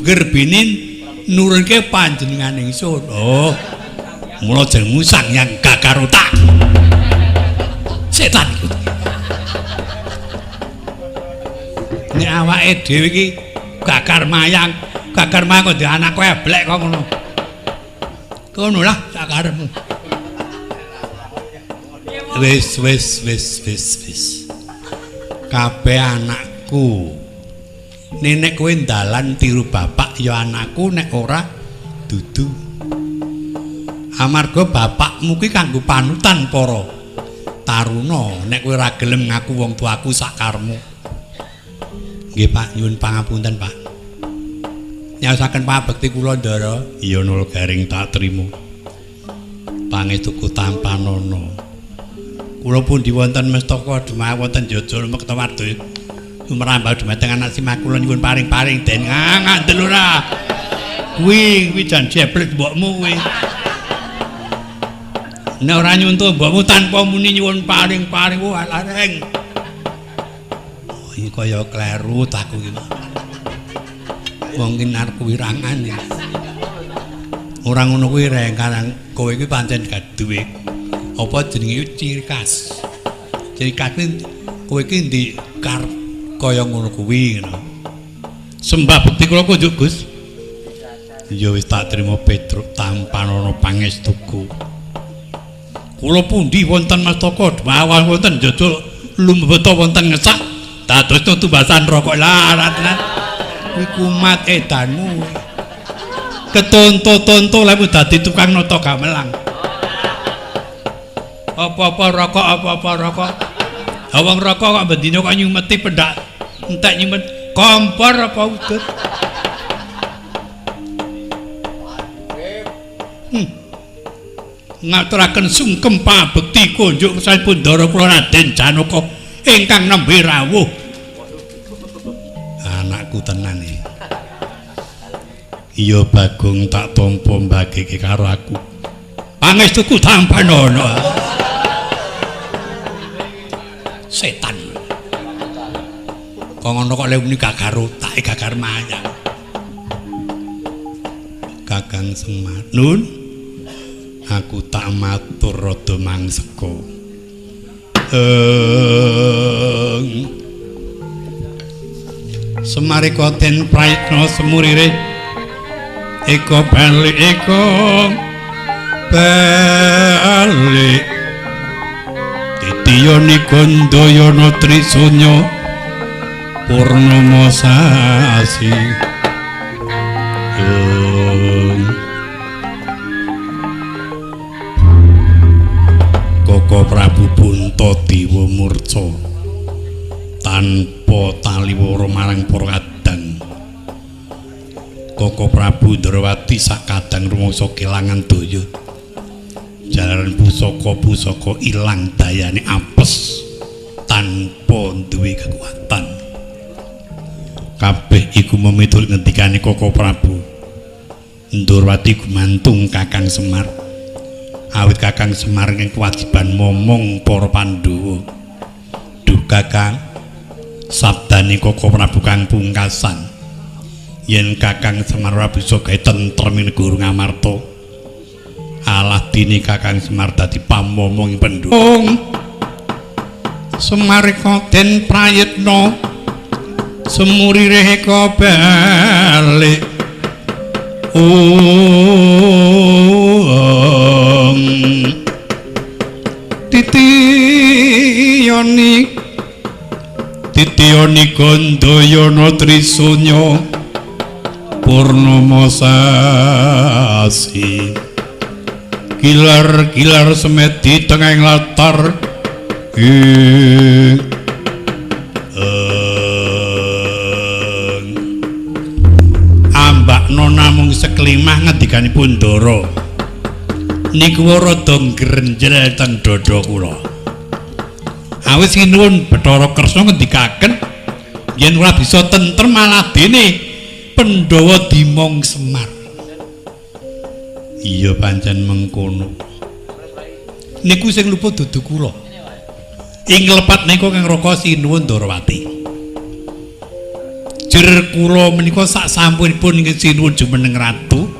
Gerbine nurunke panjenengan ingsun. Oh. Mula jenengmu Sang Hyang Gagaruta. Setan iku. Nek awake dhewe iki gagar mayang, gagar mayang kok ndek anakku eblek kok ngono. Ngono lah sakarepmu. Wis wis wis wis wis. Kabeh anakku. Nek kowe ndalan tiru bapak ya anakku, nek ora dudu. Amarga bapakmu kuwi kanggo panutan para taruna, nek kowe ora gelem ngaku wong tuaku sakarmu. Nggih Pak, nyuwun pangapunten Pak. Nyaosaken pabekti kula Ndara. Iya nul garing tak trima. Pangestuku tampanana. Kula pundi wonten mestaka dumah wonten jajal mekta wardaya. Sumrambah dumateng anak Simah kula nyuwun paring-paring den ngandel ora. Kuwi kuwi jan jeblek mbokmu kuwi. Nek ora nyuntuh mbokmu tanpa muni nyuwun paring-paring wah lareng. Oh iki kaya kleru aku iki. Wong ki arep wirangan ya. Ora ngono kuwi reng karang kowe iki pancen gak duwe apa jenenge ciri khas. Ciri khas kuwi kowe iki ndi karep kaya ngono kuwi ngono. Sembah bekti kula kunjuk Gus. Ya wis tak trima Petruk tampanana pangestuku. Kula pundi wonten mastaka mawon wonten jajal lumebeta wonten ngesak dados tumbasan rokok larat tenan. Kuwi kumat edanmu. Ketonto-tonto lemu dadi tukang nata gamelan. Apa-apa rokok, apa-apa rokok. Ha wong rokok kok bendina kok nyumeti pendak entek nyumet kompor apa udut. Ngaturaken sungkem pabekti kunjuk sampun ndara kula Raden Janaka ingkang nembe rawuh. Anakku tenan iki. Iya Bagong tak tampa mbageke karo aku. Pangestuku tampanana. Setan. Kok ngono kok lewuni gagar otake gagar mayang. Kakang Semar. Nun, aku tak matur rada mangseka. Semarika den prayitna semurire eka bali eka bali titiyani gandayana trisunya purnama sasi. Koko Prabu Puntadewa murca tanpa taliwara marang para kadang. Koko Prabu Ndrawati sakadang rumangsa kelangan daya. Jalaran pusaka-pusaka ilang dayane apes tanpa duwe kekuatan. Kabeh iku memiturut ngendikane Koko Prabu Ndrawati gumantung Kakang Semar. Awit Kakang Semar ing kewajiban momong para Pandhawa. Duh Kakang, sabdane Koko Prabu kang pungkasan, yen Kakang Semar ora bisa gawe tentrem ing negara Ngamarta, alah dene Kakang Semar dadi pamomong ing Pandhawa. Semarika den prayitna semurire eka balik. Titiyani titiyani gandayana trisunya purnama sasi. Gilar-gilar semedi tengahing latar. Ambakna namung seklimah ngendikanipun Ndara. Niku rada ngrenjel teng dada kula. Awit sinuwun Bathara Kresna ngendikaken yen ora bisa tentrem malah dene Pandhawa dimong Semar. Iya pancen mengkono. Niku sing luput dudu kula. Ing lepat niku Kang Raka sinuwun Ndarawati. Jer kula menika sak sampunipun ingkang sinuwun jumeneng ratu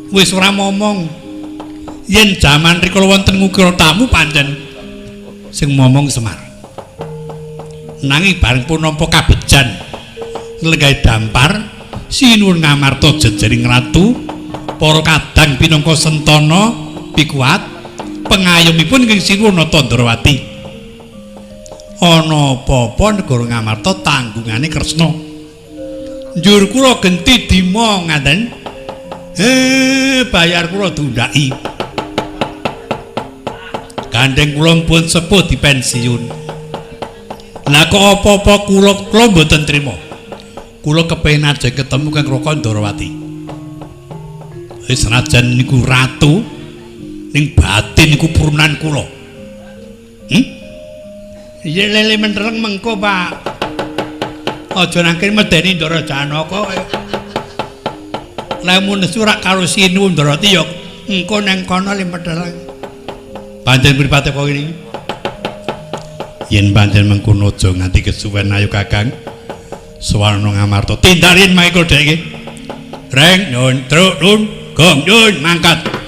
wis ora momong. Yen jaman rikala wonten ngukira tamu pancen sing momong Semar. Nanging bareng pun nampa kabejan nglenggahi dampar sinuwun Ngamarta jejering ratu para kadang pinangka sentana pikuwat pengayomipun ingkang sinuwun Nata Ndrawati. Ana apa-apa negara Ngamarta tanggungane Kresna. Njur kula genti dima ngaten. Bayar kula diundhaki. Gandeng kula pun sepuh dipensiun. Lah kok apa-apa kula mboten trima. Kula kepengin aja ketemu Kang Raka Ndrawati. Wis senajan niku ratu ning batin niku purunan kula. Iya lele mentereng mengko Pak. Aja nangkene medeni Ndara Janaka. Lamun nesu rak karo Sinuwun Ndrawati ya engko nang kono le mentereng. Pancen mripate kok ngene iki. Yen pancen mengkono aja nganti kesuwen ayo Kakang. Suwarna Ngamarta tindarin mangko dhek iki. Reng nyun truk nun gong nyun mangkat.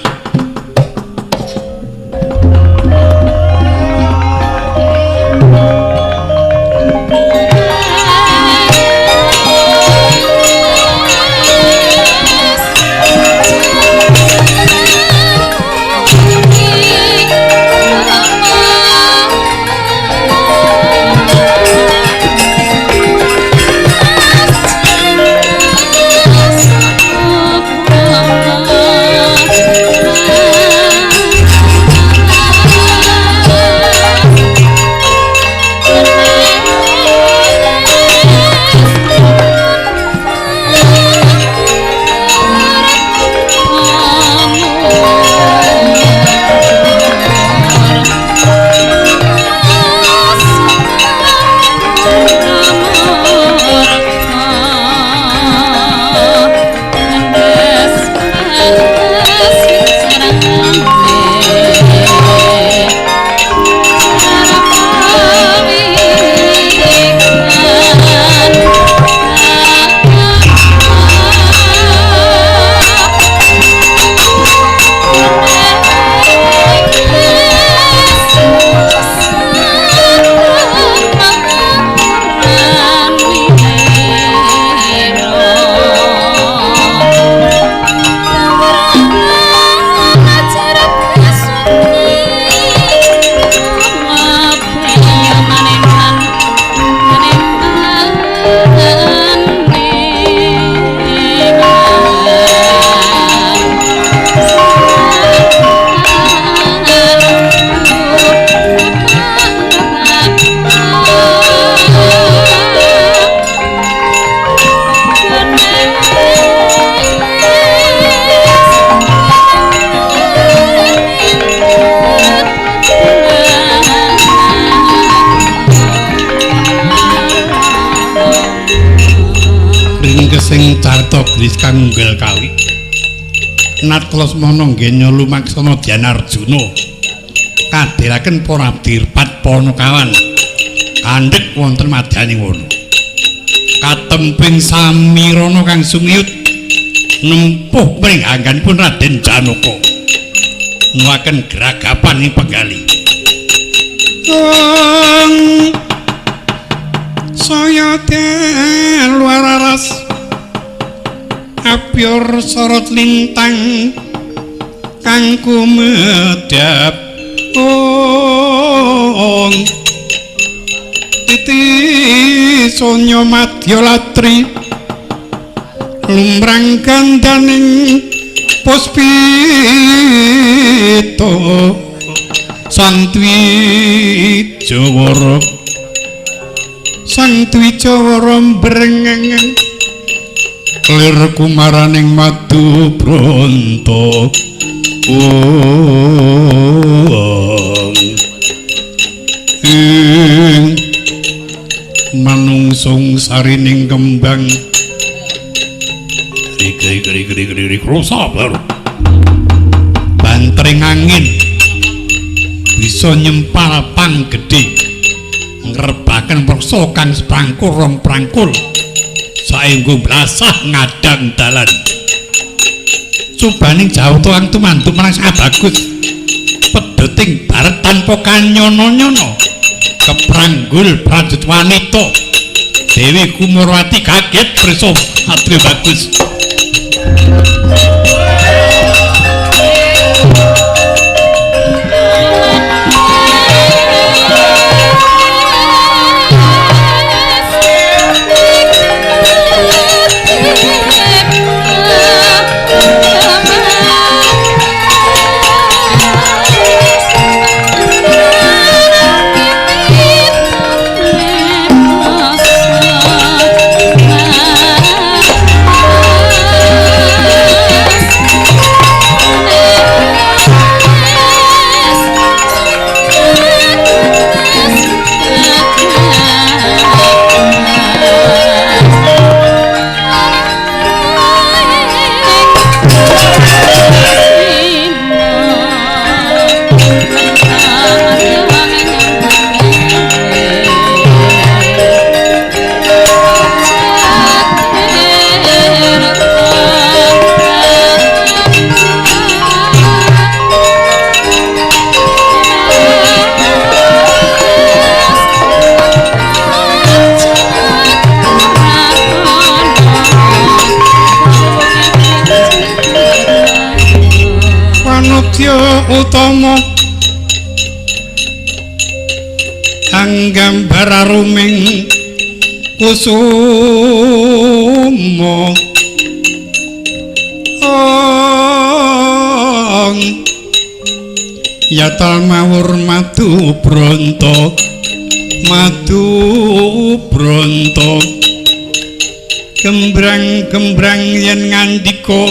Sing carita gris kang ngunggel kawi Natlasmana nggenya lumaksana Dyan Arjuna kadheraken para abdi Irpat Panakawan kandhek wonten madyaning wana katemping samirana kang sumiyut nempuh mring angganipun Raden Janaka nuwaken gragapan ing penggali saya dalu aras apyor sorot lintang kang kumedhap ong titi sonya madya latri lumrang gandaning puspita sang Dwijawara sang Dwijawara mbrengeng lir kumaraning madu bronto ing manungsung sarining kembang rik rik rik rik rik rosa baru bantering angin bisa nyempal pang gedhe ngrebaken preksa kang seprangkul rong prangkul. Saenggo blasah ngadang dalan. Subaning jawata kang tumantuk marang Sang Bagus. Pedheting baret tanpa kanyono-nyono. Kepranggul prajurit wanita. Dewi Kumorowati kaget prisa Satria Bagus. Utama kang gambar aruming kusuma ong yatal mawur madu bronto madu bronto gembrang-gembrang yen ngandika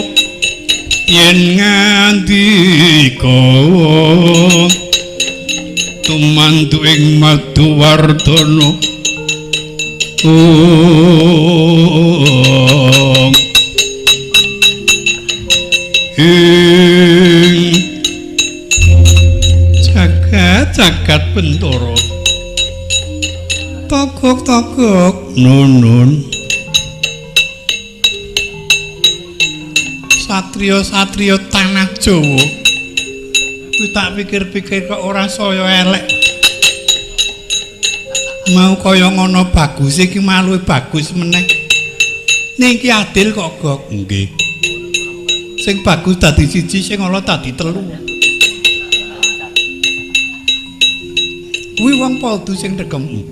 yen ngandika tumantu ing Maduwardana ong ing jagat-jagat bentara togok-togok nunun satria-satria tanah Jawa kuwi tak pikir-pikir kok ora saya elek. Mau kaya ngono bagus iki maluwe bagus meneh. Niki adil kok, Gok. Nggih. Sing bagus dadi siji, sing ala dadi telu. Kuwi wong poldu sing degem.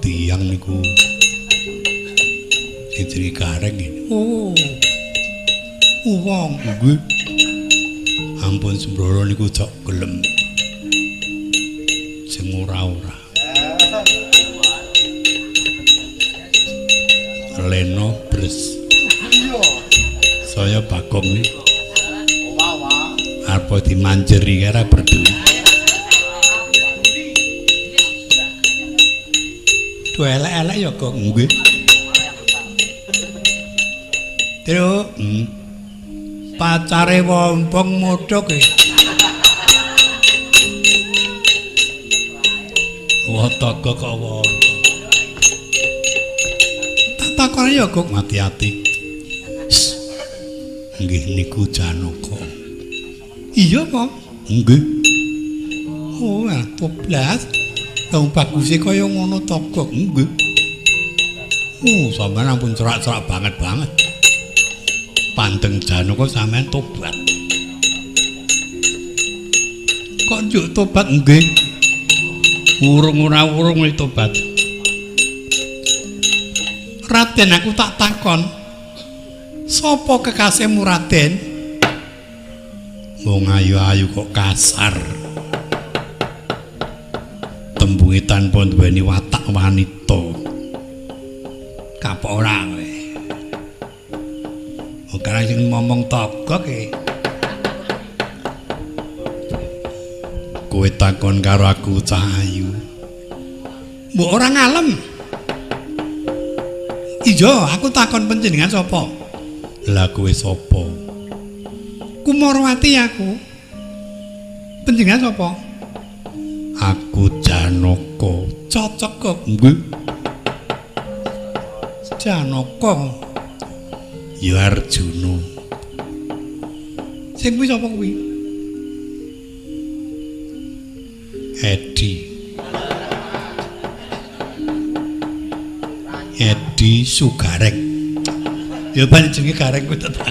Tiyang niku. Sing jenenge Gareng. Oh. Wong nggih. Ampun sembrono niku cok gelem. Sing ora-ora. Leno bres. Saya Bagong niku. Arep dimanjeri ora berdua. Duh elek-elek ya, Gong. Nggih. Truk. Pacare wompong modhok e. Wah, togok kok wompong. Tak takone ya, Gok, mati-ati. Nggih niku Janaka. Iya, Pak. Nggih. Oh, toblas. Wong baguse kaya ngono togok. Nggih. Oh, sampean ampun cerak-cerak banget-banget. Pandeng Janaka sampean tobat. Kok njuk tobat nggih? Urung ora urung tobat. Raden aku tak takon. Sapa kekasihmu Raden? Wong ayu-ayu kok kasar. Tembunge tanpa duweni watak wanita. Kapok ora kowe. Wong karang sing ngomong togok e. Kowe takon karo aku cah ayu. Mbok ora ngalem. Iya, aku takon panjenengan sapa? Lah kowe sapa? Kumorowati aku. Panjenengan sapa? Aku Janaka. Cocok kok. Nggih. Janaka. Ya Arjuna. Sing kuwi sapa kuwi? Edi. Edi Sugareng. Ya pancen jenenge Gareng kuwi tetep.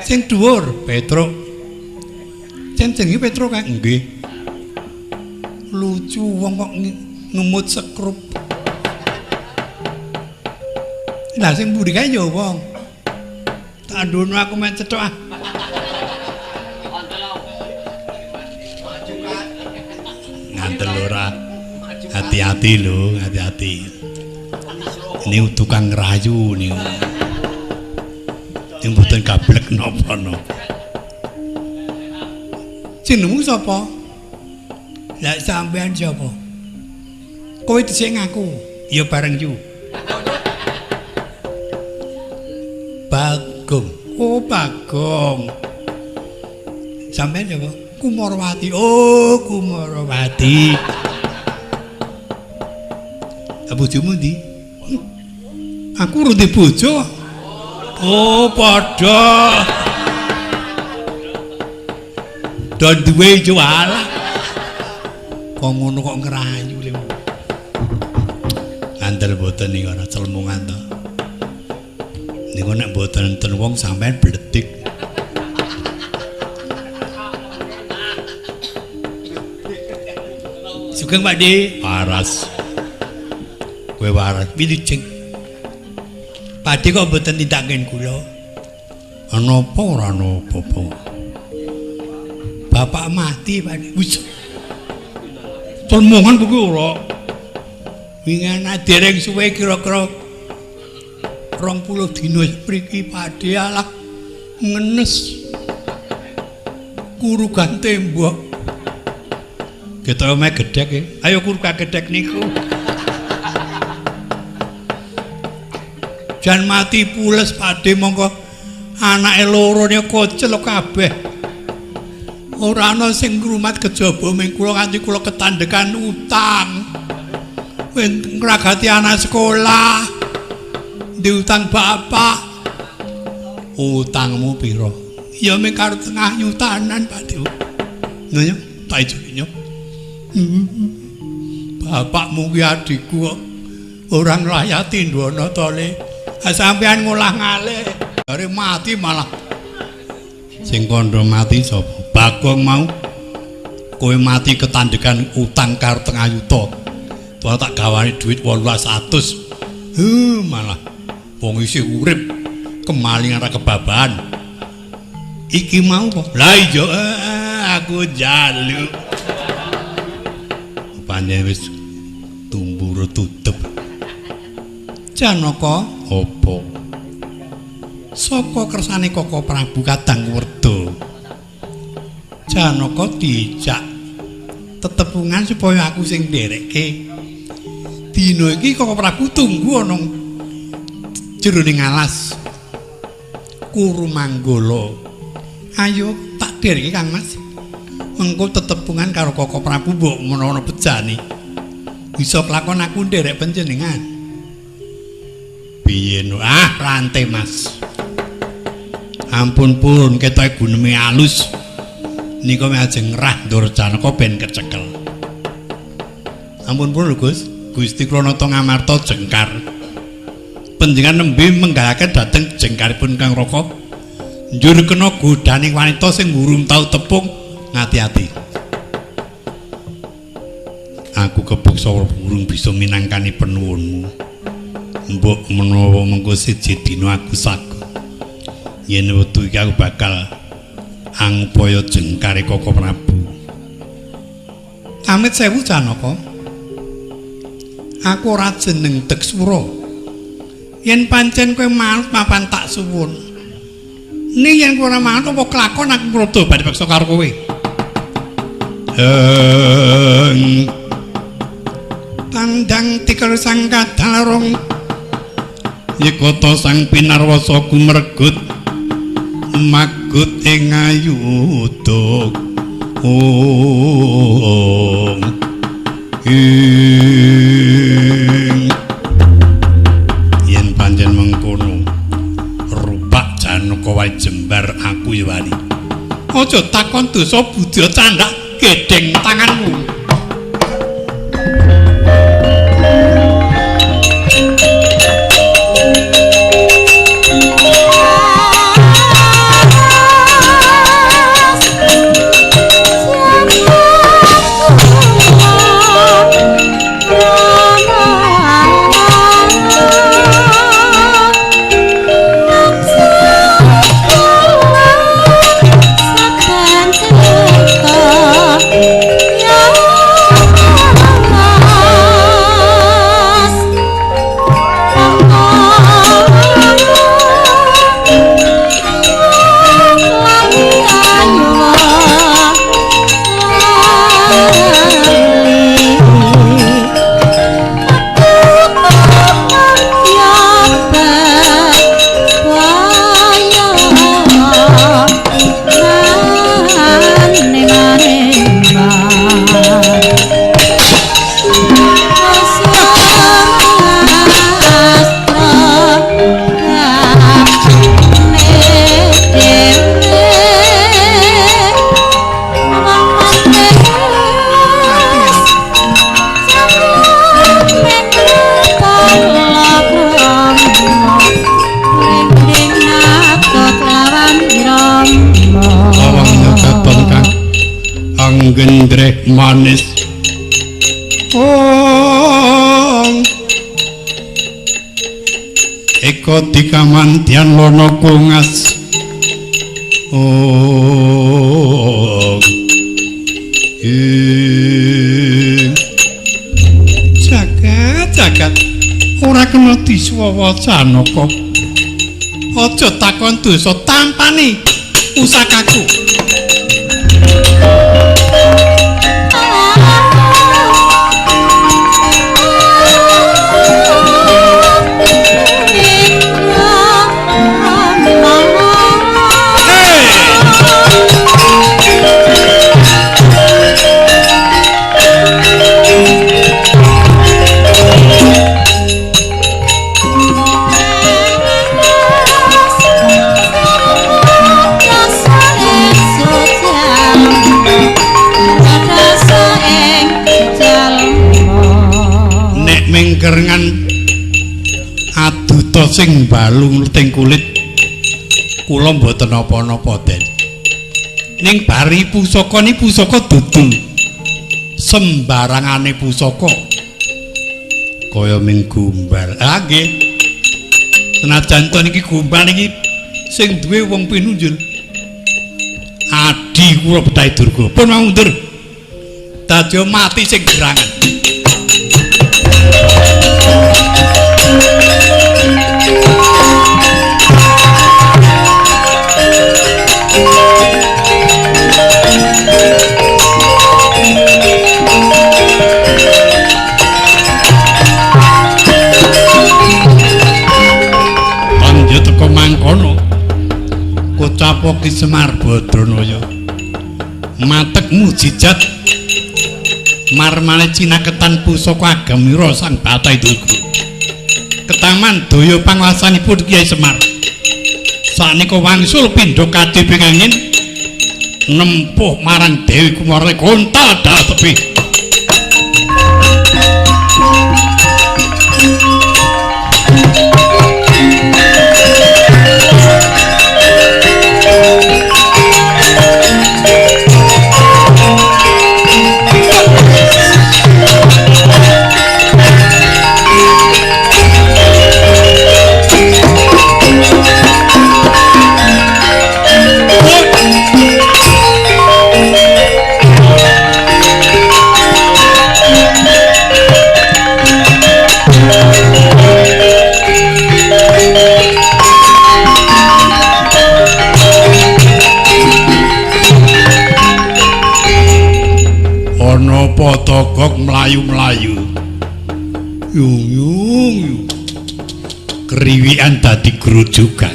Sing dhuwur Petruk. Sing jenenge Petruk kae nggih. Lucu wong kok ngemut sekrup. Lah sing mburi kae ya wong. Tak ndono aku men cethok ah. Ngantel ora. Hati-hati lho, hati-hati. Ini tukang ngrayu niku. Ning mboten gablek napa-napa. Jenengmu sapa? Lah sampean sapa? Kowe dhisik ngaku. Ya bareng yu. Bagong. Oh, Bagong. Sampean sapa? Kumarawati. Oh, Kumarawati. Bojomu ndi? Aku urung duwe bojo. Oh, padha. Don duwe yo alah. Kok ngono kok ngrayu le. Ngandel mboten niku ora celmungan to. Niku nek mboten enten wong sampean bledik. Sugeng Pak De. Waras. Kowe waras wilujeng. Pak De kok mboten nindakaken kula. Ana apa ora ana apa-apa. Bapak mati Pak De. Wis. Celmungan kuwi ora. Wingi ana dereng suwe kira-kira 20 dina mriki Pak De alah ngenes. Kurugan tembok. Ketok omahe gedhek e. Ayo kurugan gedhek niku. Jan mati pules Pak De mongko anake loro niku kocel kabeh. Ora ana sing ngrumat kejaba ming kula nganti kula ketandekan utang. Ngragati anak sekolah. Diutang bapak. Utangmu pira? Ya ming karo tengah yutanan Pak De. Lha tak ijoli. Bapakmu ki adikku kok ora nglayati ndono to le. Sampean ngolah ngalih. Bare mati malah. Sing kandha mati sapa? Bagong mau. Kowe mati ketandekan utang karo tengah yuta. Tuwa tak gawane dhuwit 800. Malah wong isih urip kemalingan ra kebabahan. Iki mau apa? Lah iya aku njaluk. Pancen wis tumbur tutup. Janaka apa? Saka kersane Koko Prabu Kadang Werda. Janaka dijak tetepungan supaya aku sing nderekke. Dina iki Koko Prabu tunggu ana jroning alas Kurumanggala. Ayo tak dereke Kang Mas. Mengko tetepungan karo Koko Prabu mbok menawa ana bejane. Bisa kelakon aku nderek panjenengan. Piye no? Ah, rante Mas. Ampun purun ketoke guneme alus. Nika ajeng ngrah Durjanaka ben kecekel. Ampun purun lho Gus. Gusti kula nata ngamarta jengkar. Panjenengan nembe menggalaken dhateng jengkaripun Kang Raka. Njur kena godhaning wanita sing urung tau tepung ngati-ati. Aku kepeksa urung bisa minangkani penuwunmu. Mbok menawa mengko siji dina aku sago. Yen wektu iki aku bakal angupaya jengkare Koko Prabu. Amit sewu Janaka. Aku ora jeneng Deksura. Yen pancen kowe manut papan tak suwun. Ning yen kowe ora manut apa kelakon aku ngrodo badhe peksa karo kowe. Tandang tikel sang kadalarung yekata sang pinarwasa gumergut magut ing ayuda. Ong Yen pancen mengkono rupak Janaka wae jembar aku ya wani. Aja takon dosa budya candhak gedheng tanganmu. Gendrek manis ong eko dikamantian lono kungas ong jagat jagat ora kena disuwawa Janaka. Aja takon dosa tampani pusakaku. Kerengan aduta sing balung ting kulit kula mboten napa-napa Den. Ning bari pusaka ni pusaka dudu sembarangane pusaka kaya ming gombal. Ah nggih. Senajan to niki gombal niki sing duwe wong pinunjul. Adi kula Bethayi Durga pun mundur. Dadi mati sing gerangan. Panjut teko mangkono kocapo Ki Semar Badranaya matek mujijat marmane cinaketan pusaka agamira Sang Bathayi Durga. Ketaman daya panguwasanipun Kyai Semar saknika wangsul pindha kadheping angin nempuh marang Dewi Kumara kontal datepi. Ana potogok mlayu-mlayu. Yung yung yung. Kriwikan dadi grojogan.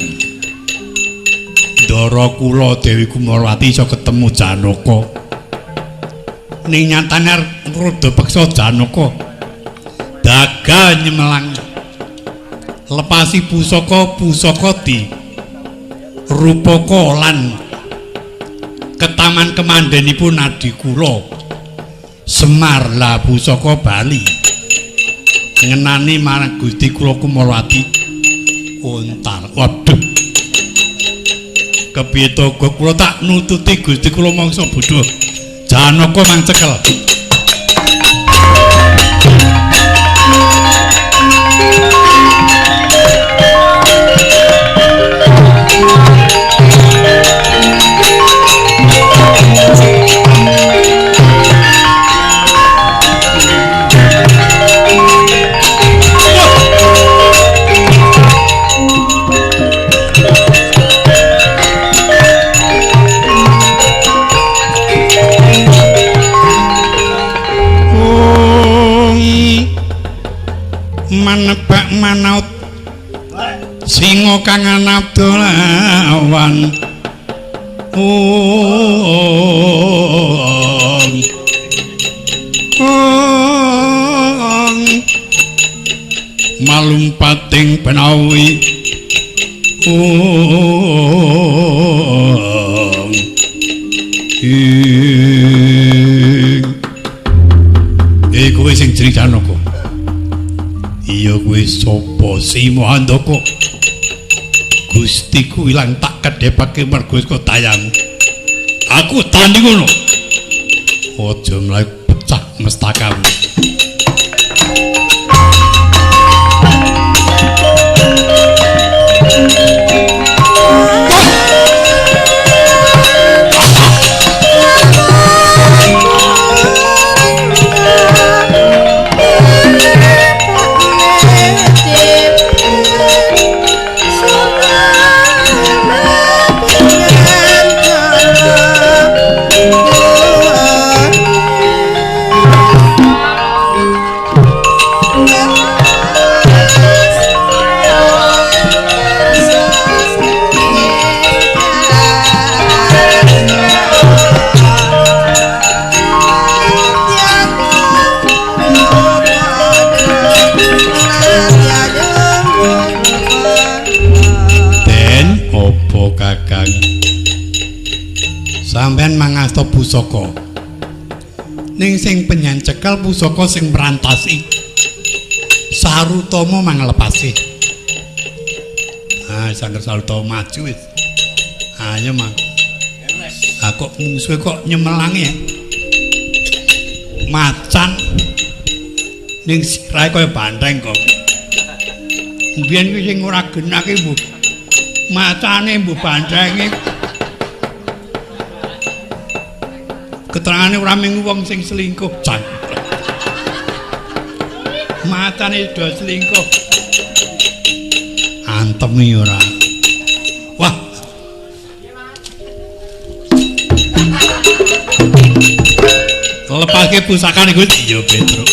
Ndara kula Dewi Kumarawati iso ketemu Janaka. Ning nyatane rada peksa Janaka. Daga nyemelang. Lepasi pusaka-pusaka di rupaka lan ketaman kemandenipun adi kula. Semar la pusaka bali. Ngenani marang Gusti kula Kumalawati untal. Waduh. Kepiye to kula tak nututi Gusti kula mangsa bodho. Janaka mang cekel. Manebak manaut singa kang anabdolawan ong ong malumpating benawi ong ing kowe sing jeneng Janaka. Iya kowe sapa Simo Handaka? Gustiku ilang tak kedhepake mergo saka dayamu. Aku tanding ngono. Aja mlayu pecah mestakamu. Sampeyan mangasta pusaka. Ning sing penyancekel pusaka sing merantasi. Sarutama manglepasi. Ah, sangger Sarutama maju wis. Ayo mang. Ah kok mungsuhe kok nyemelangi ya. Macan ning sirahe kaya banteng kok. Mbiyen kuwi sing ora genah ki mbuh macane mbuh bantenge. Keterangane ora mung wong sing selingkuh, Jan. Matane do selingkuh. Antemi ora. Wah. Lepaske pusakane Gusti. Iya, Petruk.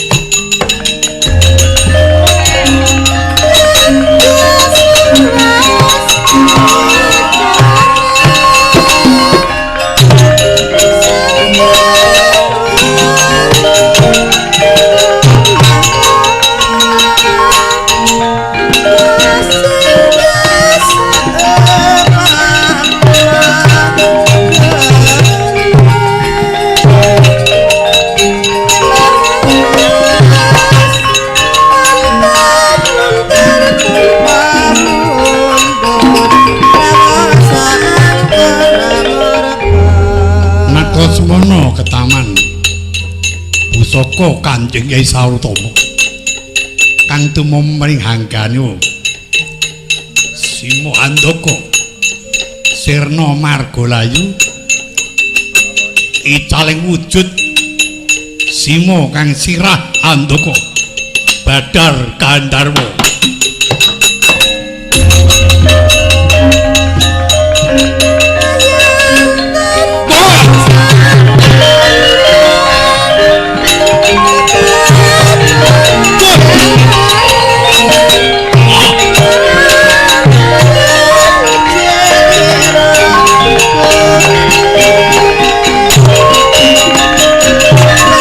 Semono ketaman pusaka Kanjeng Kyai Sarutama kang tumomring hanggane Simo Handaka sirna margalayu icaling wujud Simo kang sirah Handaka Badar Gandharwa. Thank you.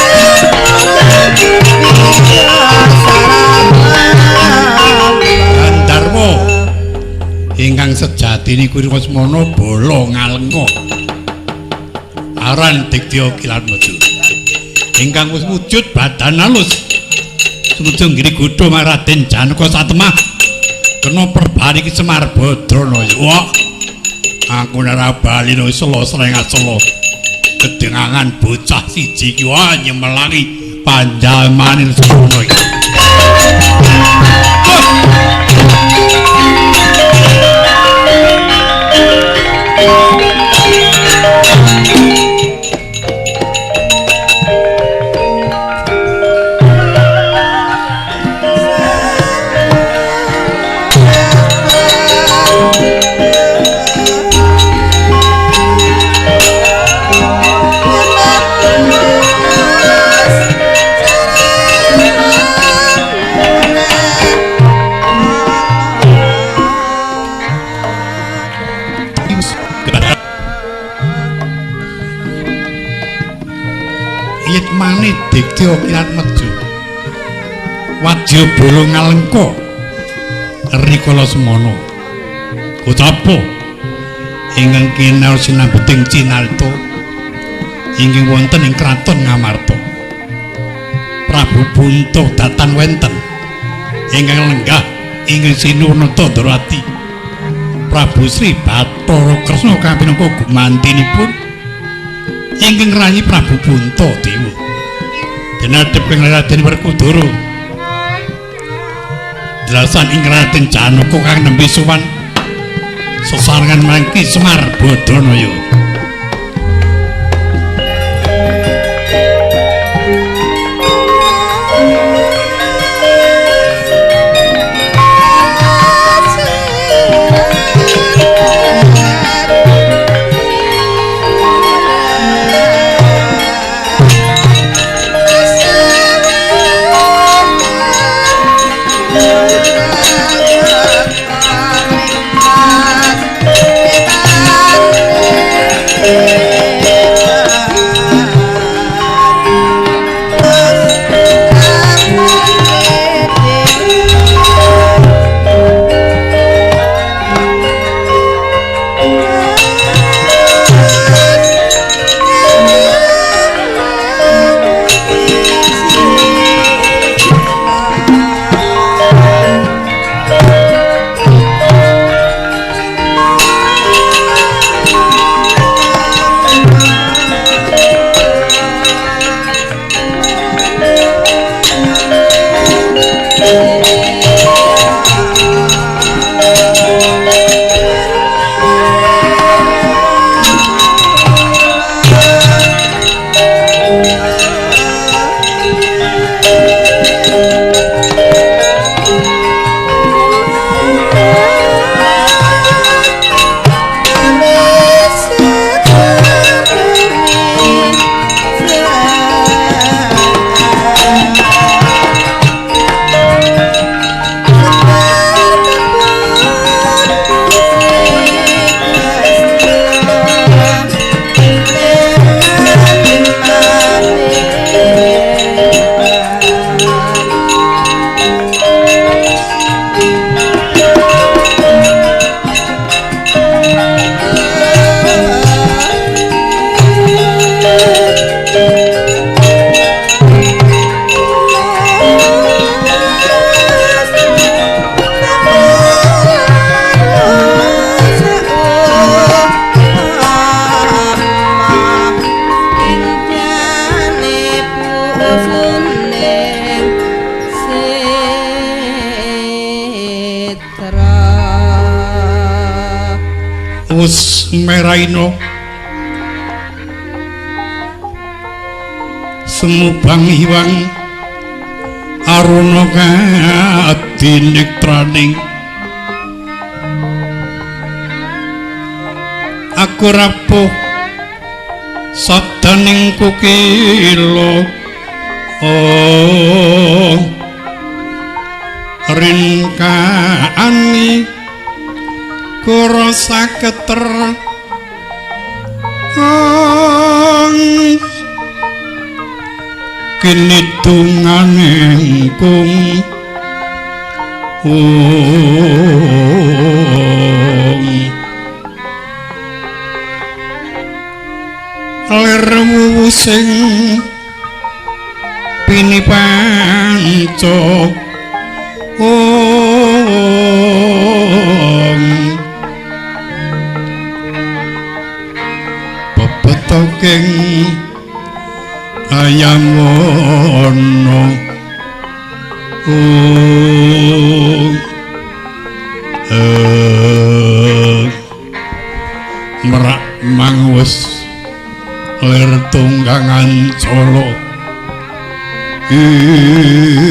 Kang sejatine kuwi Lesmana bala ngalengka. Aran Digdaya Kilat Meju. Ingkang wis wujud badan alus. Sumujung giri godha Raden Janaka satemah. Kena perbari Ki Semar Badrana. Wah. Aku ora bali no selo srengat selo. Kedengangan bocah siji iki wah nyemelangi panjalmane semono iki. Yitmane Digdaya Kilat Meju. Wadya bala ngalengka rikala semana. Gotapa ingkang kinal sinambeting cinarita inggih wonten ing kraton Ngamarta. Prabu Punta datan wenten ingkang lenggah ingkang sinurnata Ndrawati. Prabu Sri Bathara Kresna kang pinangka gumantinipun ingkang rayi Prabu Puntadewa. Dinadhep ing Raden Werkudara. Dlasan ing Raden Janaka kang nembe sowan sesarengan marang Ki Semar Badranaya. Meraino semubang hiwang aruna kadiniktraning aku rapuh sabdaning kukila oh rinkaani kurasa keter kini dunganing kung Sing pinipanco ong bebetoking ayam wono ong merak mangwes lir tunggangan colo ing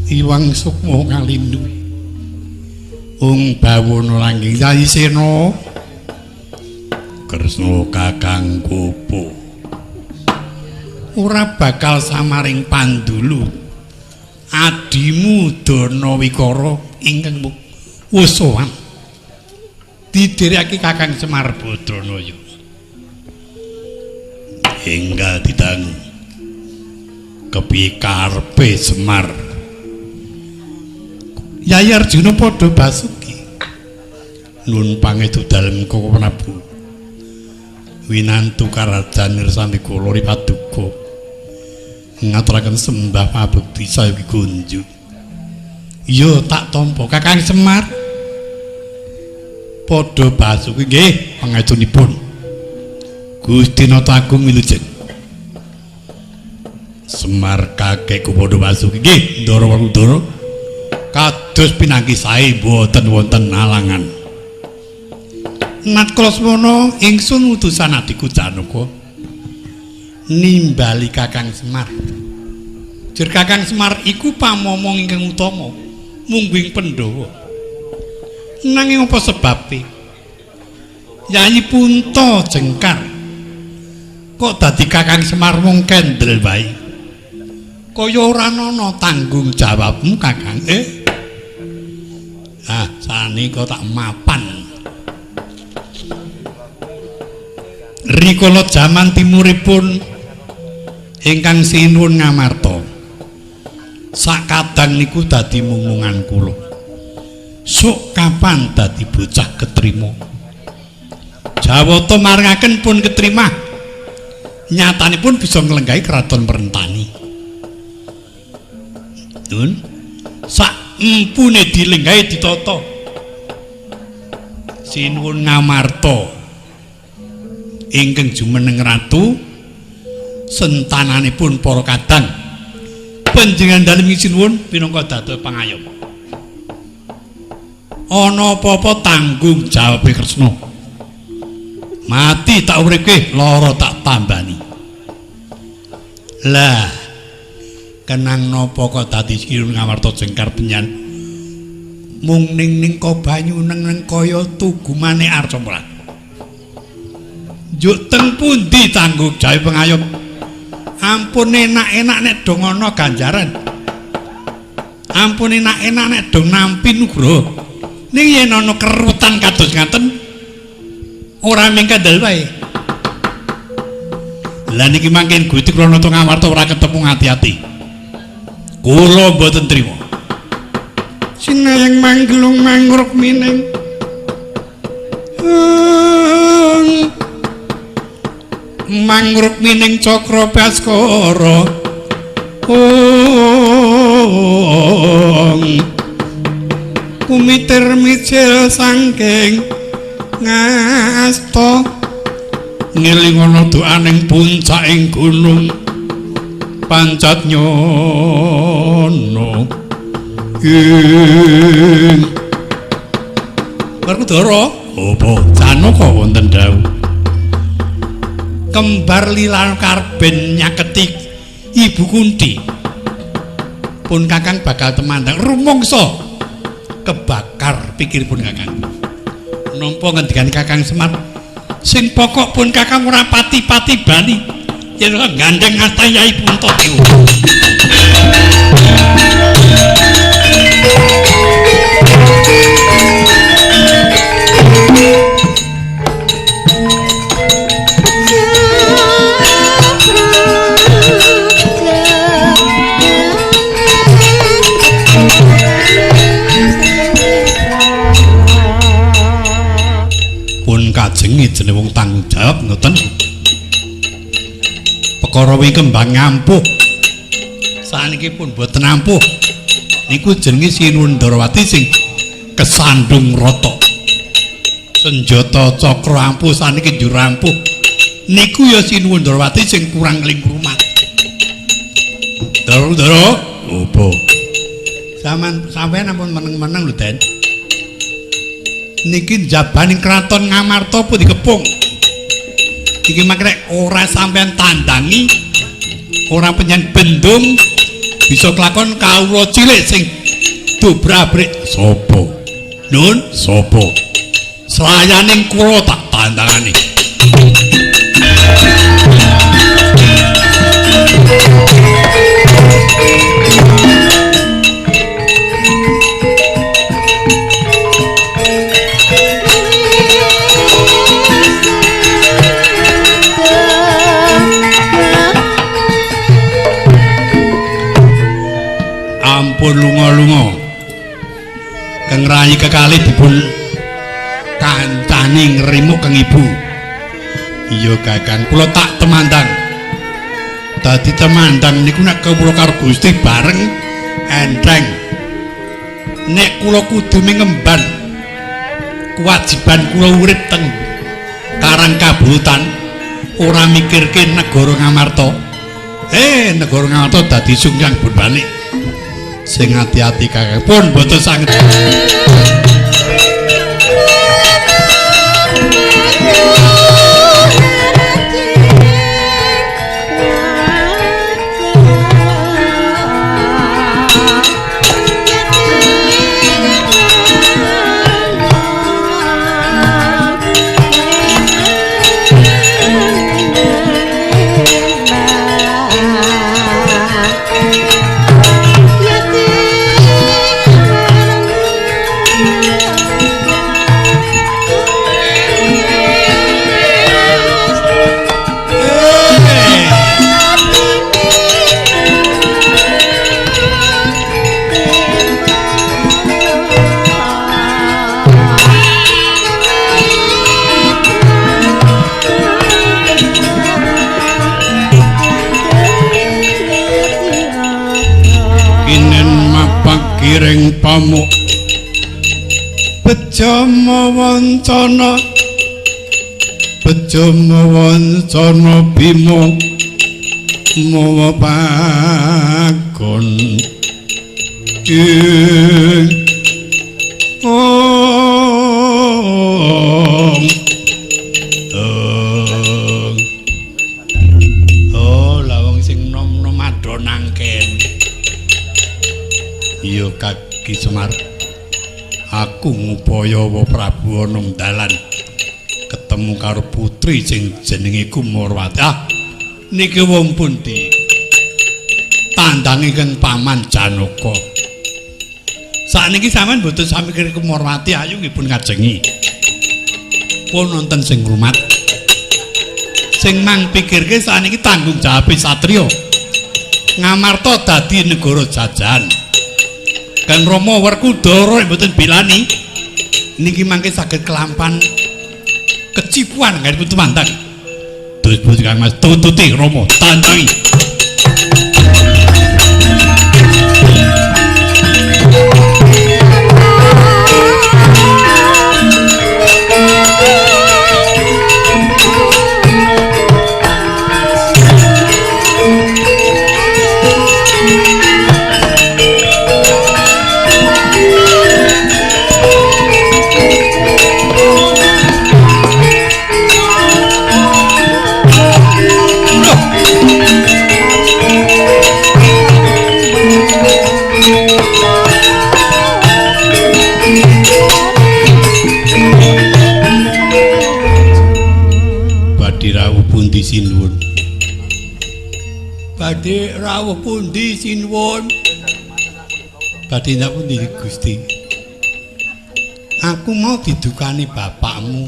Iwang Sukma ngalindu ung bawono langgeng Yayi Sena Kresna Kakang Gopo ora bakal samaring pandulu adimu Dana Wikara ingkang wis sowan didherekake Kakang Semar Badranaya enggal didangu kepiye karepe Semar. Yayi Arjuna padha basuki nun pangestu dalem Koko Prabu winantu karajan ngirsani kula paduka ngaturaken sembah pabekti sayogi kunjuk. Iya tak tampa Kakang Semar padha basuki nggih pangestunipun Gusti Nata Agung wilujeng. Semar kakekku padha basuki nggih Ndara Werkudara kados pinangki sae mboten wonten alangan. Natkala semono ingsun utusan adhiku Janaka nimbali Kakang Semar. Jur Kakang Semar iku pamomong ingkang utama mungguing Pandhawa. Nanging apa sebabe Yayi Punta Jengkar kok dadi Kakang Semar mung kendel wae? Kaya ora ana tanggung jawabmu Kakang. Ah, sanika tak mapan. Rikala jaman timuripun ingkang sinuwun Ngamarta sakadang niku dadi mumungan kula. Sok kapan dadi bocah ketrima? Jawata maringaken pun ketrima. Nyatanipun bisa nglenggahi kraton Merentani. Nun, sak empune dilenggahi ditata. Sinuwun Ngamarta ingkang jumeneng ratu sentananipun para kadang panjenengan dalem sinuwun pinangka dados pangayom. Ana apa-apa tanggung jawabe Kresna. Mati tak uripke, lara tak tambani. Lah kenang napa kok dadi Sinuwun Ngamarta Jengkar benyan mung ning-ning ka banyu neng-neng kaya tugumane Arcamrat. Njuk teng pundi tanggung jawab pengayom? Ampun enak-enak nek dong ana ganjaran. Ampun enak-enak nek dong nampi nugroho. Ning yen ana kerutan kados ngaten ora ming kandel wae. Lah niki mangken Gusti kula nata Ngamarta ora ketemu ati-ati. Kula mboten trima. Sinayang manggelung mangruk mining. Mangruk mining cakra baskara. Ong kumitir mijil saking ngasta ngelingono doaning puncaking gunung pancat nyono ing Werkudara. Apa Janaka wonten dawuh kembar lilan karben nyaketi Ibu Kunti pun Kakang bakal temandang rumangsa kebakar pikiripun Kakang. Nampa ngendikan Kakang Semar sing pokok pun Kakang ora pati-pati bali yen ora gandeng asta Yai Puntadewa. Gusti jenenge wong tanggung jawab ngoten. Perkara wingi kembang ngampuh. Saniki pun mboten ampuh. Niku jenenge Sinuwun Ndorowati sing kesandung rata. Senjata cakra ampuh saniki njur ampuh. Niku ya Sinuwun Ndorowati sing kurang lingkrumat. Ndoro-ndoro opo? Sampeyan ampun meneng-meneng lho, Den. Niki njabaning kraton Ngamarta pun dikepung. Iki makre ora sampeyan tandangi, ora penyen bendung bisa kelakon kawula cilik sing dobrabrik. Sapa? Nun, sapa? Selayaning kula tak tandangane. Ampun lunga-lunga. Kang Rayi kekalih dipun kancani ngrimuk kang ibu. Iya Kakang, kula tak temandang. Dadi temandang niku nek kawula karo Gusti bareng enteng. Nek kula kudu mengemban kewajiban kula urip teng Karang Kabulutan, ora mikirke negara Ngamarta. Negara Ngamarta dadi sungyang berbalik. Sing ati-ati Kakang pun mboten sanget. Giring pamuk bejama wancana, bejama wancana bima mawa pagon ing ong. Oh, lah wong sing nom-nom ado nang kene. Iya Kaki Semar, aku ngupaya wa Prabu ana dalan ketemu karo putri sing jenenge Kumorwati. Ah, niki wong pundi? Tandange kang Paman Janaka. Sakniki sampean mboten sami mikir Kumorwati, ayo nggih pun ngajengi. Pun wonten sing ngrumat. Sing mang pikirke sakniki tanggung jawab satriya. Ngamarta dadi negara jajahan. Kang Rama Werkudara mboten bilani niki mangke saged kelampan kecipuan nggih pun tumandang. Terus pundi Kang Mas tututi Rama tandangi. Sinuwun. Badhe rawuh pundi sinuwun? Badhe ndak pundi Gusti? Aku mau didukani bapakmu.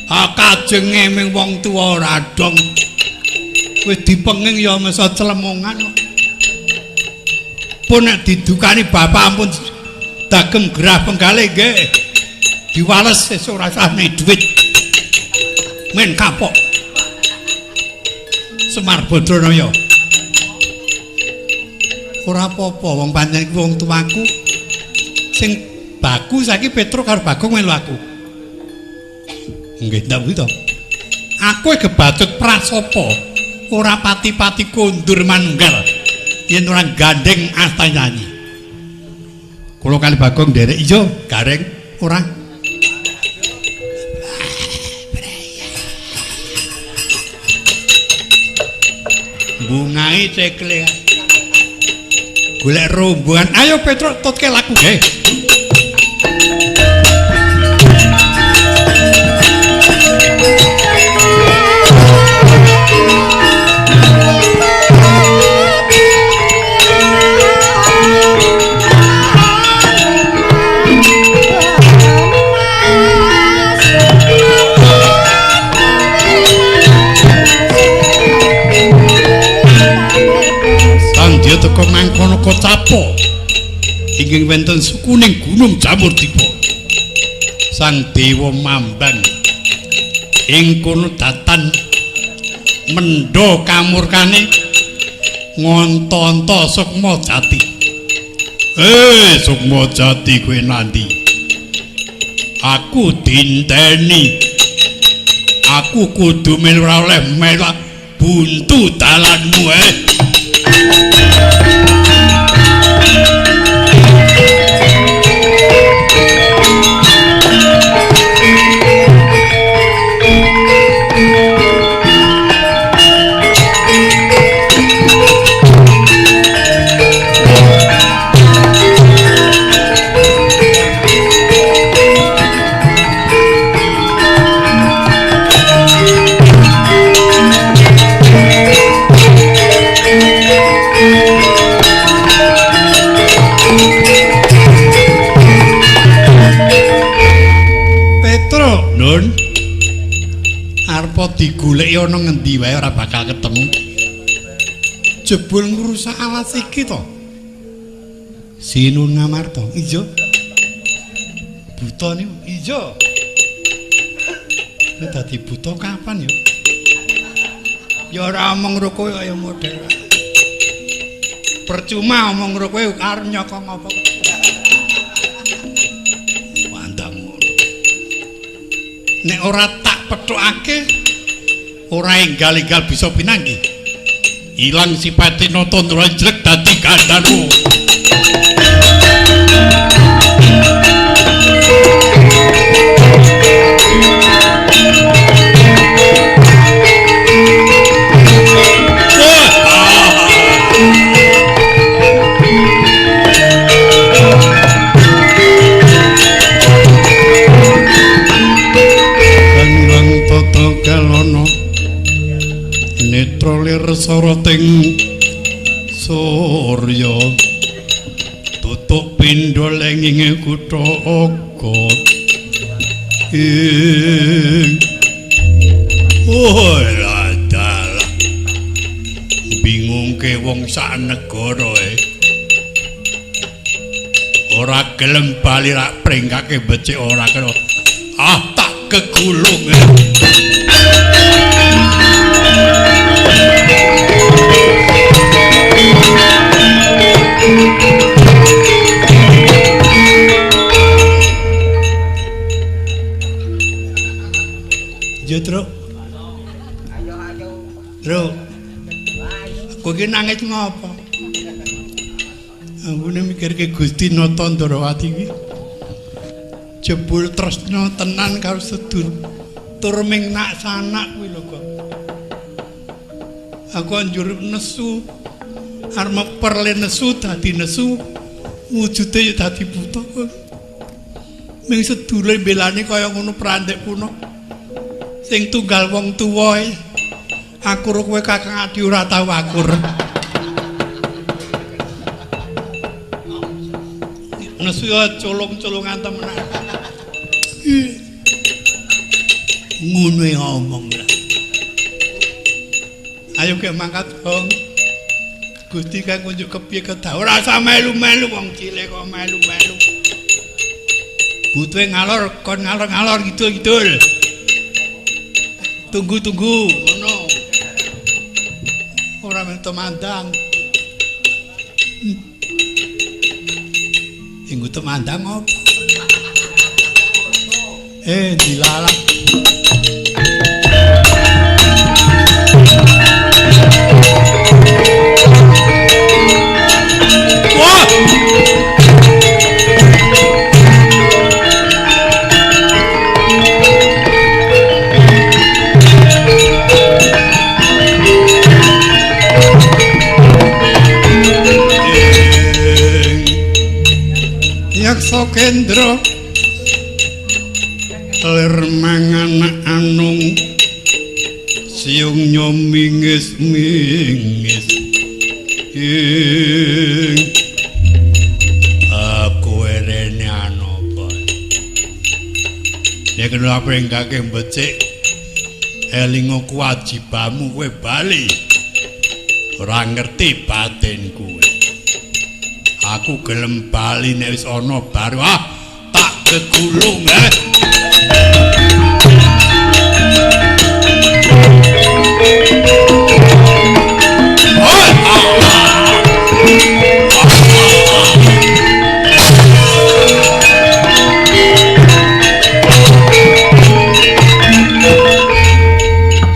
Ah kajenge ming wong tuwa ora dong. Wis dipenging ya mesa clemongan. Pun nek didukani bapak ampun dagem gerah penggale nggih. Diwales sesuk ora sah duit. Men kapok. Semar Badranaya. Ora apa-apa wong pancen kuwi wong tuaku. Sing baku saiki Petruk karo Bagong melu aku. Nggih, ndak kuwi to. Aku kebacut prasopo. Ora pati-pati kondur manunggal. Yen ora gandeng asta nyanyi. Kula kali Bagong nderek iya, Gareng ora. Bungae cekle. Golek rombongan. Ayo Petruk tutke laku nggih. Sandya teka mangkono kocapa ingkang wonten sukuning Gunung Jamurdipa. Sang Dewa Mambang ing kono datan mendha kamurkane ngonta-onta Sukma Jati. Sukma Jati kowe nandi? Aku dinteni. Aku kudu melu ora oleh melak buntu dalanmu Nun, arep digoleki ana ngendi wae ora bakal ketemu. Jebul ngrusak alas iki to. Sinun Ngamarta, iya. Buta niku, iya. Kowe dadi buta kapan ya? Ya ora omong karo kowe kaya model. Percuma omong karo kowe arep nyokong apa. Nek ora tak pethukake ora enggal-enggal bisa pinanggih. Ilang sipate Natandra jlek dadi gandharwa. Netra lir soroting surya tutuk pindha lenging kutha aga ing oh dalah bingungke wong sak negara ora gelem bali rak pringkake becik ora kena ah tak kegulung. Yo, Truk. Truk. Kowe iki nangis ngopo? Angune mikirke Gusti Nata Ndrawati iki. Jebul tresna tenan karo sedulur. Tur ming nak sanak kuwi lho kok. Aku anjur nesu. Arep meperle nesu dadi nesu. Wujude ya dadi buta. Ming sedulure mbelani kaya ngono prandek kuno. Sing tunggal wong tuwa akur kowe kakang adi ora tau akur. Nesu ya culung-culungan temenan. Ngono ngomong lah. Ayo ke mangkat dong. Gusti kang ngunjuk kepiye kedah ora usah melu-melu wong cilik kok melu-melu. Butuhe ngalor kon ngalor-ngalor kidul-kidul. Tunggu-tunggu ngono. Ora men temandang. Inggo temandang apa? Dilalah. Wah! Yaksa Kendra lir mangan anung siung nyomingis mingis ing aku rene ana apa nek kena prenggake becik elingo kewajibanmu kowe bali ora ngerti batin kowe. Aku gelem bali nek wis ana baru tak kegulung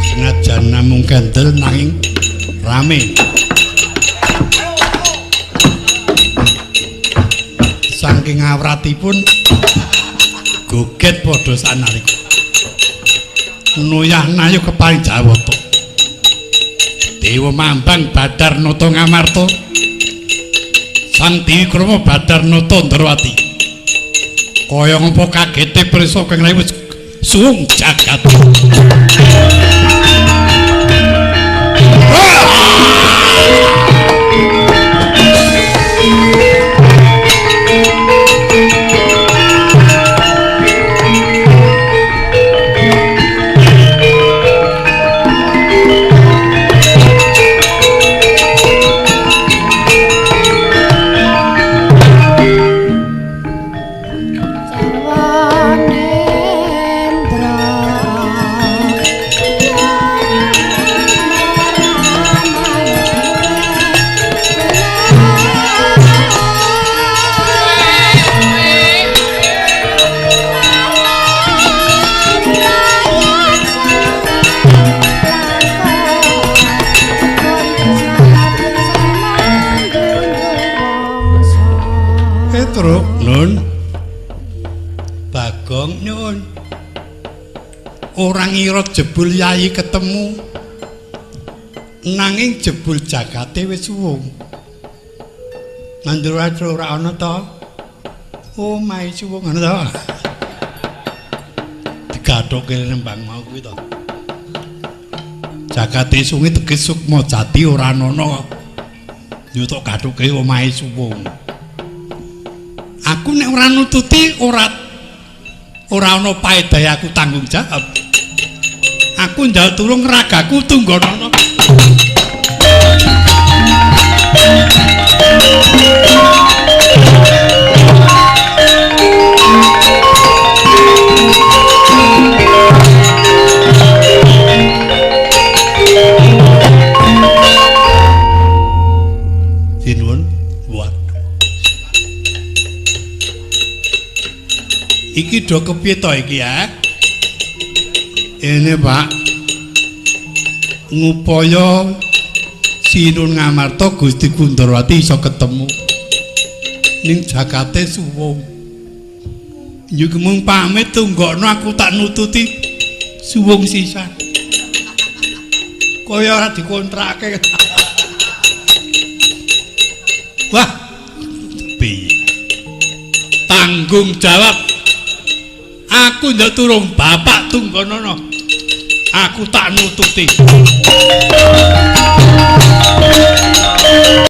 Senajan namung kendel nanging rame. Saking awratipun goget padha sanalika nuyah nayu keparing Jawata. Dewa Mambang Badar Nata Ngamarta Sang Dewi Krama Badar Nata Ndrawati kaya ngapa kagete prisa kang wis suwung jagat. Petruk nun Bagong nyun ora ngira jebul yai ketemu nanging jebul jagate wis suwung. Nandur ora ana to? Omahe suwung ngono to. Digathuke nembang mau kuwi to. Jagate suwunge teges sukma jati ora ana kok. Yo tok gathuke omahe suwung. Aku nek ora nututi ora ana paedahe aku tanggung jawab. Aku njaluk tulung ragaku tunggonono. Sinuwun, waduh. Iki do kepiye to iki ya? Ini Pak, ngupaya Sinun Ngamarta Gusti Kundrawati iso ketemu ning jagate suwung. Nyuk mung pamit tunggokno aku tak nututi suwung sisan. Kaya ora dikontrake. Wah, piye? Tanggung jawab. Aku ndak turung bapak tunggonono. Aku tak nututi.